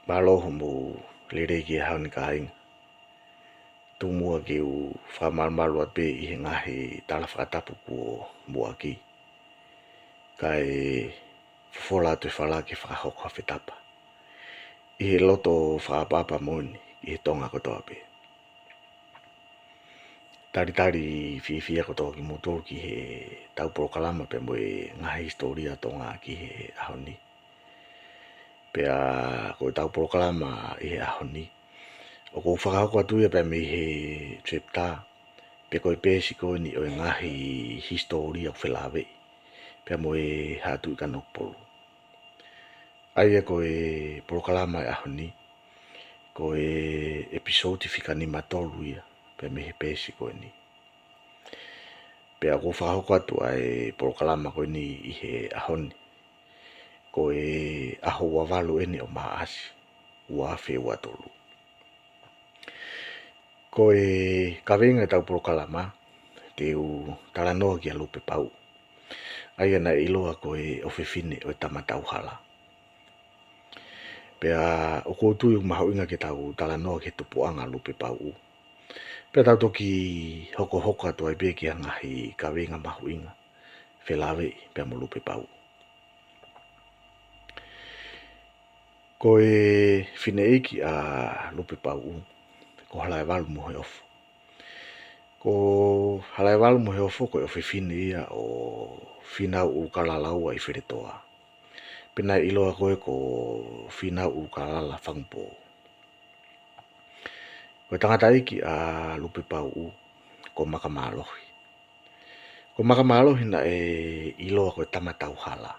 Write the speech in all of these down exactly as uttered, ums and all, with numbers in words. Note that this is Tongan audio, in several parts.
Mālō hoʻomou lelei ki he ʻaho ni kāinga. Tuku muʻa ke u fakamalumalu atu pē ʻi he ngaahi tala fakatapu kuo muʻaki, kae fofola atu e fala ke fakahoko ha fetapa ʻi he loto fakaʻapaʻapa moʻoni ʻi he Tonga kotoa pē. Talitali fiefia kotoa kimoutolu ki heʻetau polokalama pea mo e ngaahi hisitōlia Tonga ki he ʻaho ni. Pea ko ʻetau polokalama ʻi he ʻaho ni, ʻoku ou fakahoko atu ia pea mei he chapter, pe ko e peesi ko eni ʻo e ngaahi hisitōlia ʻoku felāveʻi pea mo e Haʻa Tuʻi Kanokupolu. ʻA ia ko e polokalama ʻo e ʻaho ni, ko e episode fika nima tolu ia, pea mei he peesi ko eni. Pea ʻoku ou fakahoko atu ʻa e polokalama ko eni ʻi he ʻaho ni, ko e ʻaho ua valu eni ʻo Maʻasi, ua afe ua tolu. Ko e kaveinga ʻetau polokalama, te u talanoa kia Lupepauʻu, ʻa ia naʻe ʻiloa ko e ʻofefine ʻo e Tama Tauhala. Pea ʻoku ou tui ʻoku mahuʻinga ke tau talanoa ki he tupuʻanga ʻo Lupepauʻu, pea tau toki hokohoko atu ai pē ki he ngaahi kaveinga mahuʻinga felāveʻi pea mo Lupepauʻu. Ko e fineʻeiki ʻa Lupepauʻu, ko Halaevalu Moheofo. Ko Halaevalu Moheofo ko e ʻofefine ia ʻo Fīnau ʻUlukalala ua ʻi Feletoa, pe naʻe ʻiloa ko ē ko Fīnau ʻUlukalala Fangupō. Ko e tangataʻeiki ʻa Lupepauʻu, ko Makamālohi. Ko Makamālohi naʻe ʻiloa ko e Tama Tauhala.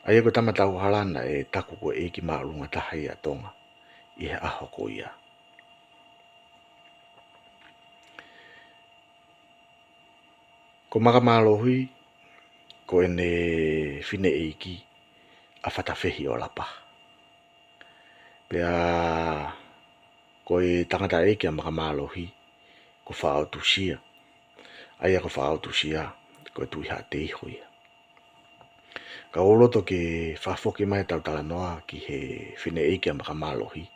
ʻA ia ko e Tama Tauhala naʻe taku ko e ʻeiki māʻolunga taha ia ʻa Tonga ʻi he ʻaho ko ia. Ko Makamālohi, ko ʻene fineʻeiki ʻa Fatafehiʻolapaha. Pea ko e tangataʻeiki ʻa Makamālohi, ko Faʻaotusia. ʻA ia ko Faʻaotusia, ko e Tuʻi Haʻateiho ia. Ka ʻoku ou loto ke fakafoki mai ʻetau talanoa ki he fineʻeiki ʻa Makamālohi,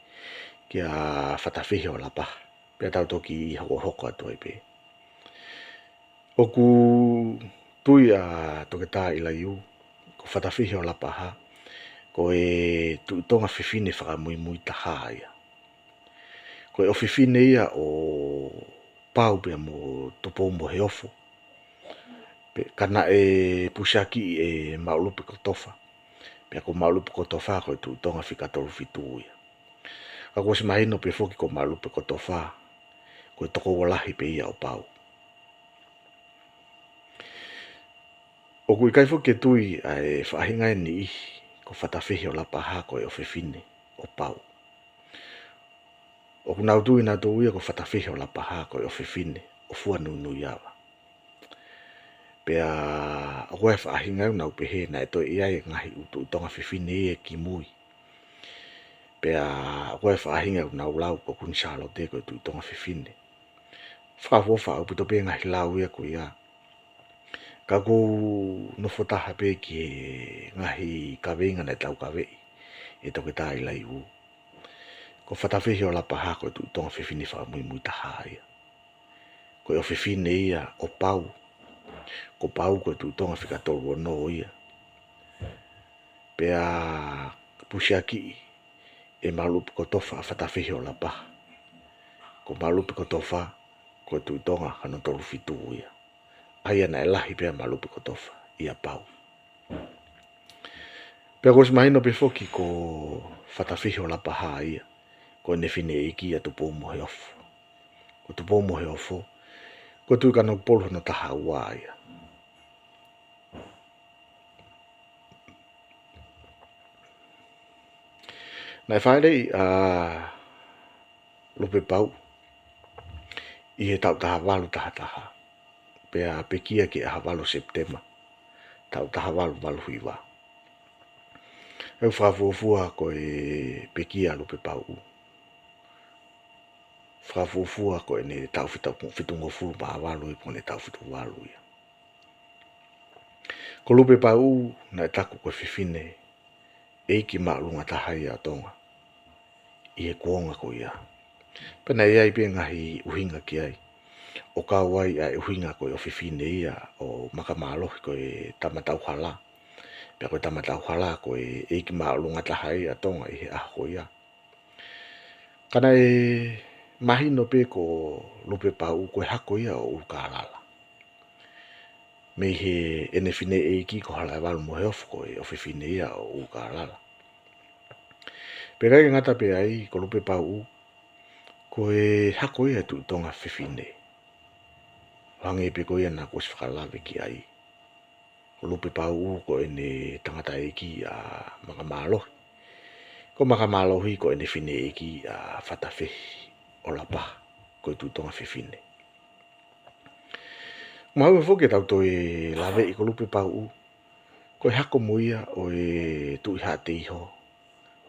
kia Fatafehiʻolapaha, pea tau toki hokohoko atu ai pē. ʻOku tui ʻa Toketā ʻIlaiū, ko Fatafehiʻolapaha, ko e Tuʻi Tonga fefine fakamuimui taha ia. Ko e ʻofefine ia ʻo Pau pea mo Tupoumoheofo, pea ka naʻe pusiakiʻi ʻe Maʻulupekotofa. Pea ko Maʻulupekotofa ko e Tuʻi Tonga fika tolu fitu ia. Ka kuo ʻosi mahino pē foki ko Maʻulupekotofa, ko e tokoua lahi pē ia ʻo Pau. ʻOku ʻikai foki ke tui ʻa e faʻahinga ʻe niʻihi ko Fatafehiʻolapaha ko e ʻofefine ʻo Pau. ʻOku nau tui nautolu ia ko Fatafehiʻolapaha ko e ʻofefine ʻo Fuanuinuiava. Pea ʻoku ʻi ai e faʻahinga ʻoku nau pehē naʻe toe ʻi ai e ngaahi ʻū Tuʻi Tonga fefine ia kimui. Pea ʻoku ʻi ai e faʻahinga ʻoku nau lau ko Kuini Sālote ko e Tuʻi Tonga fefine. Fakaʻofoʻofa ʻaupito pē ngaahi lau ia ko ia. Ka ʻoku ou nofo taha pē ki he ngaahi kaveinga naʻe taukaveʻi ʻe Toketā ʻIlaiū. Ko Fatafehiʻolapaha ko e Tuʻi Tonga fefine fakamuimui taha ia. Ko e ʻofefine ia ʻo Pau. Ko Pau ko e Tuʻi Tonga fika tolu ono ia. Pea pusiakiʻi ʻe Maʻulupekotofa ʻa Fatafehiʻolapaha. Ko Maʻulupekotofa ko e Tuʻi Tonga hono tolu fitu ia. ʻA ia naʻe lahi pē ʻa Maʻulupekotofa ʻia Pau. Pea kuo ʻosi mahino pē foki ko Fatafehiʻolapaha ia, ko ʻene fineʻeiki ʻa Tupoumoheofo. Ko Tupoumoheofo, ko e Tuʻi Kanokupolu hono taha ua ia. Naʻe fāʻeleʻi ʻa Lupepauʻu ʻi he taʻu taha valu taha taha, pea pekia ki he ʻaho valu Sepitema, taʻu taha valu valu hiva. ʻOku fakafuofua ko e pekia ʻa Lupepauʻu, fakafuofua ko ʻene taʻu fitu, fitungofulu mā valu ia pe ko ʻene taʻu fitu valu ia. Ko Lupepauʻu naʻe taku ko e fefine ʻeiki māʻolunga taha ia ʻo Tonga ʻi he kuonga ko ia. Pea naʻe ʻi ai pē ngaahi ʻuhinga ki ai, ʻo kau ai ʻa e ʻuhinga ko e ʻofefine ia ʻo Makamālohi ko e tama tauhala, pea ko e tama tauhala ko e ʻeiki māʻolunga taha ia ʻo Tonga ʻi he ʻaho ko ia. Ka naʻe mahino pē ko Lupepauʻu ko e hako ia ʻo ʻUlukālala, mei heʻene fineʻeiki ko Halaevalu Moheofo ko e ʻofefine ia ʻo ʻUlukālala. Pea ʻikai ke ngata pē ai, ko Lupepauʻu ko e hako ia ʻo e Tuʻi Tonga Fefine, ʻo hangē pē ko ia naʻá ku ʻosi fakalave ki ai. Ko Lupepauʻu ko ʻene tangataʻeiki ʻa Makamālohi. Ko Makamālohi ko ʻene fineʻeiki ʻa Fatafehi ʻo Lapaha, ko e Tuʻi Tonga Fefine. Mahalo foki ke tau toe laveʻi ko Lupepauʻu ko e hako mo ia ʻo e Tuʻi Haʻateiho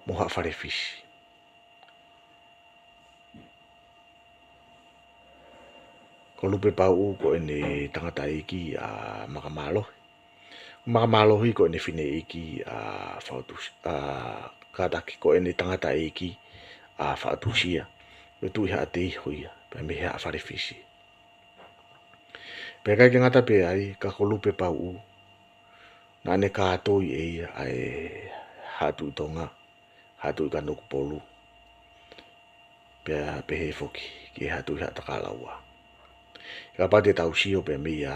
mo Haʻafalefisi. Ko Lupepauʻu ko ʻene tangataʻeiki ʻa Makamālohi. Makamālohi ko ʻene fineʻeiki ʻa Faʻatusi-, ʻa, kātaki ko ʻene tangataʻeiki ʻa Faʻatusia, ko e Tuʻi Haʻateiho ia, pea mei Haʻafalefisi. Pea ʻikai ke ngata pē ai, ka ko Lupepauʻu naʻá ne kātoi ʻe ia ʻa e Haʻa Tuʻi Tonga, Haʻa Tuʻi Kanokupolu, pea pehē foki ki he Haʻa Tuʻi Haʻatakalaua. Kapau te tau sio pē meia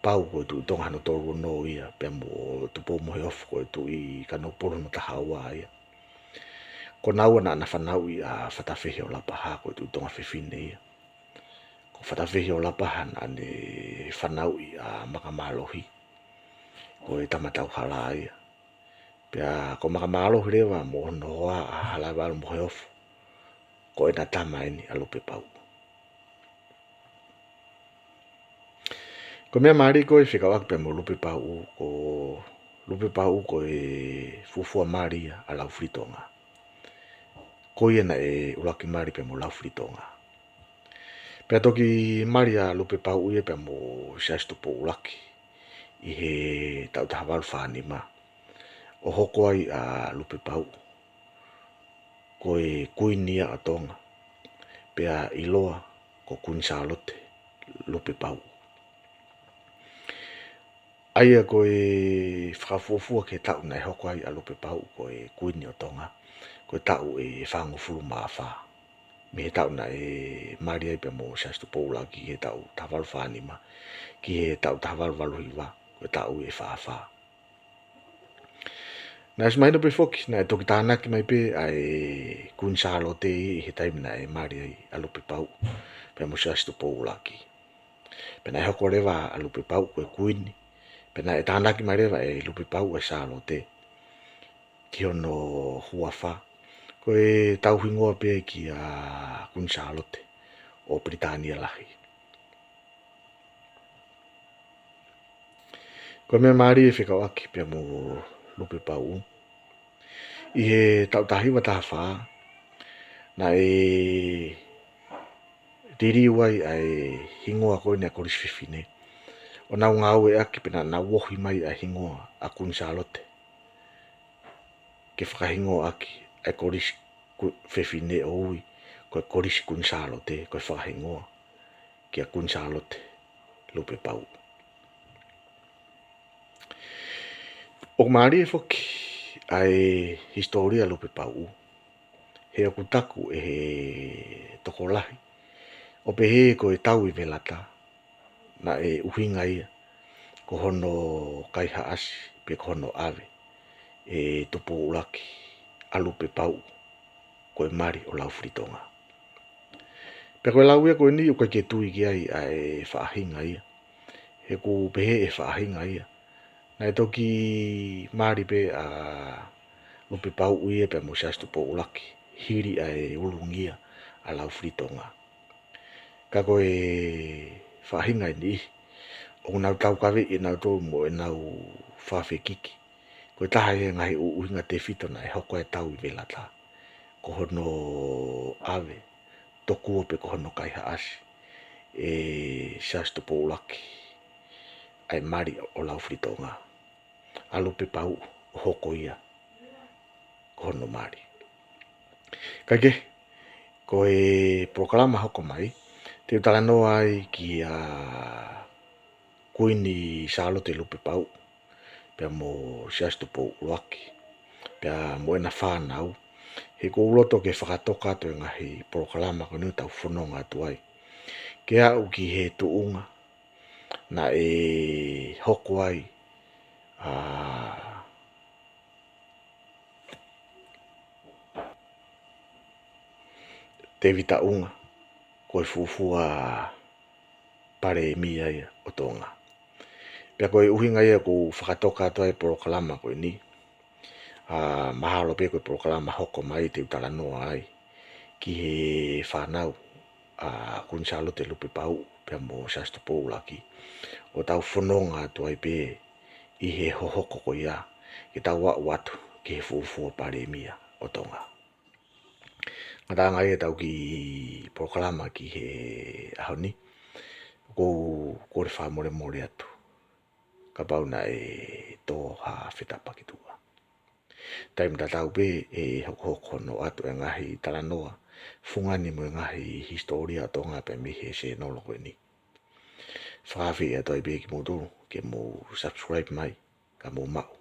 Pau ko e Tuʻi Tonga hono tolu ono ia, pea mo Tupou Moheofo ko e Tuʻi Kanokupolu hono taha ua ia, ko naua naʻá na fanauʻi ʻa Fatafehi ʻo Lapaha, ko e Tuʻi Tonga Fefine ia. Ko Fatafehi ʻo Lapaha naʻá ne fanauʻi ʻa Makamālohi, ko e tama tauhala ia. Pea ko Makamālohi leva mo hono hoa ʻa Halaevalu Moheofo, ko ʻena tama eni ʻa Lupepauʻu. Ko e meʻa mālie ko e fekauʻaki pea mo Lupepauʻu, ko Lupepauʻu ko e fuofua mali ia ʻa Laufilitonga. Ko ia naʻe ʻuluaki mali pea mo Laufilitonga. Pea toki mali ʻa Lupepauʻu ia pea mo Siaosi Tupou ʻUluaki ʻi he taʻu taha valu fā nima, ʻo hoko ai ʻa Lupepauʻu ko e kuini ia ʻo Tonga, pea ʻiloa ko Kuini Sālote Lupepauʻu. ʻA ia ko e fakafuofua ki he taʻu naʻe hoko ai ʻa Lupepauʻu ko e kuini ʻo Tonga, ko e taʻu ʻe fāngofulu mā fā. Mei he taʻu naʻe mali ai pea mo Siaosi Tupou ʻUluaki, ki he taʻu taha valu fā nima, ki he taʻu taha valu valu hiva, ko e taʻu ʻe fā fā. Naʻe ʻosi mahino pē foki, naʻe toki tānaki mai pē ʻa e Kuini Sālote ʻi he taimi naʻe mali ai ʻa Lupepauʻu pea mo Siaosi Tupou ʻUluaki. Pea naʻe hoko leva ʻa Lupepauʻu ko e kuini, pea naʻe tānaki mai leva ʻe Lupepauʻu ʻa Sālote ki hono huafa, ko e tauhingoa pē kia Kuini Sālote ʻo Pilitānia Lahi. Ko e meʻa mālie fekauʻaki pea mo Lupepauʻu, ʻi he taʻu taha hiva taha fā, naʻe liliu ai ʻa e hingoa ko eni ʻa Kolisi Fefine, ʻo nau ngāueʻaki pea naʻa nau ohi mai ʻa e hingoa ʻa Kuini Sālote ke fakahingoa ʻaki ʻa e Kolisi Ku-, Fefine, ʻo ui ko e Kolisi Kuini Sālote, ko e fakahingoa kia Kuini Sālote Lupepauʻu. ʻOku mālie foki ʻa e hisitōlia Lupepauʻu, he ʻoku taku ʻe he tokolahi ʻo pehē ko e tau ʻi Velata naʻe ʻuhinga ia ko hono kaihaʻasi pe ko hono ʻave ʻe Tupou ʻUluaki ʻa Lupepauʻu ko e mali ʻo Laufilitonga. Pea ko e lau ia ko eni ʻoku ʻikai ke tui ki ai ʻa e faʻahinga ia, he ʻoku pehē ʻe he faʻahinga ia naʻe toki mali pē ʻa Lupepauʻu ia pea mo Siaosi Tupou ʻUluaki hili ʻa e ulungia ʻa Laufilitonga. Ka ko e faʻahinga ʻe niʻihi ʻoku nau taukaveʻi ʻe nautolu mo ʻenau fakafekiki, ko e taha ia e ngaahi ʻuhinga tefito naʻe hoko ai e tau ʻi Velata, ko hono ʻave tokua pe ko hono kaihaʻasi ʻe Siaosi Tupou ʻUluaki ʻa e mali ʻo Laufilitonga, ʻa Lupepauʻu hoko ia ko hono mali. Kae kehe, ko e polokalama hoko mai, te u talanoa ai kia Kuini Sālote Lupepauʻu, pea mo Siaosi Tupou ʻUluaki, pea mo ʻena fānau. He ʻoku ou loto ke fakatoka atu e ngaahi polokalama ko eni ʻoku tau fononga atu ai, ke aʻu ki he tuʻunga naʻe hoko ai ʻa Tēvita ʻUnga ko e fuofua palēmia ia ʻo Tonga. Pea ko e ʻuhinga ia ʻoku ou fakatoka atu ai e polokalama ko eni, ʻa, mahalo pē ko e polokalama hoko mai te u talanoa ai ki he fānau ʻa Kuini Sālote Lupepauʻu pea mo Siaosi Tupou ʻUluaki, ʻo tau fononga atu ai pē ʻi he hohoko ko ia, ke tau aʻu atu ki he fuofua palēmia ʻo Tonga. Ngataʻanga ia ʻetau kiʻi polokalama ki he ʻaho ni, ʻoku ou kole fakamolemole atu kapau naʻe tō ha fetapa ki tuʻa. Taimi tatau pē ʻe hokohoko hono ʻoatu e ngaahi talanoa fungani mo e ngaahi hisitōlia ʻo Tonga pē mei he sēnolo ko eni. Fakaafeʻi atu ai pē kimoutolu ke mou subscribe mai, ka mou maʻu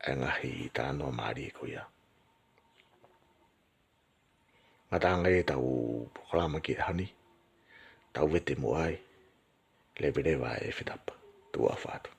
e ngaahi talanoa mālie ko ia. Ngataʻanga ia ʻetau polokalama ki he ʻaho ni, tau vete muʻa ai, leveleva e fetapa, tuʻa ʻofa atu.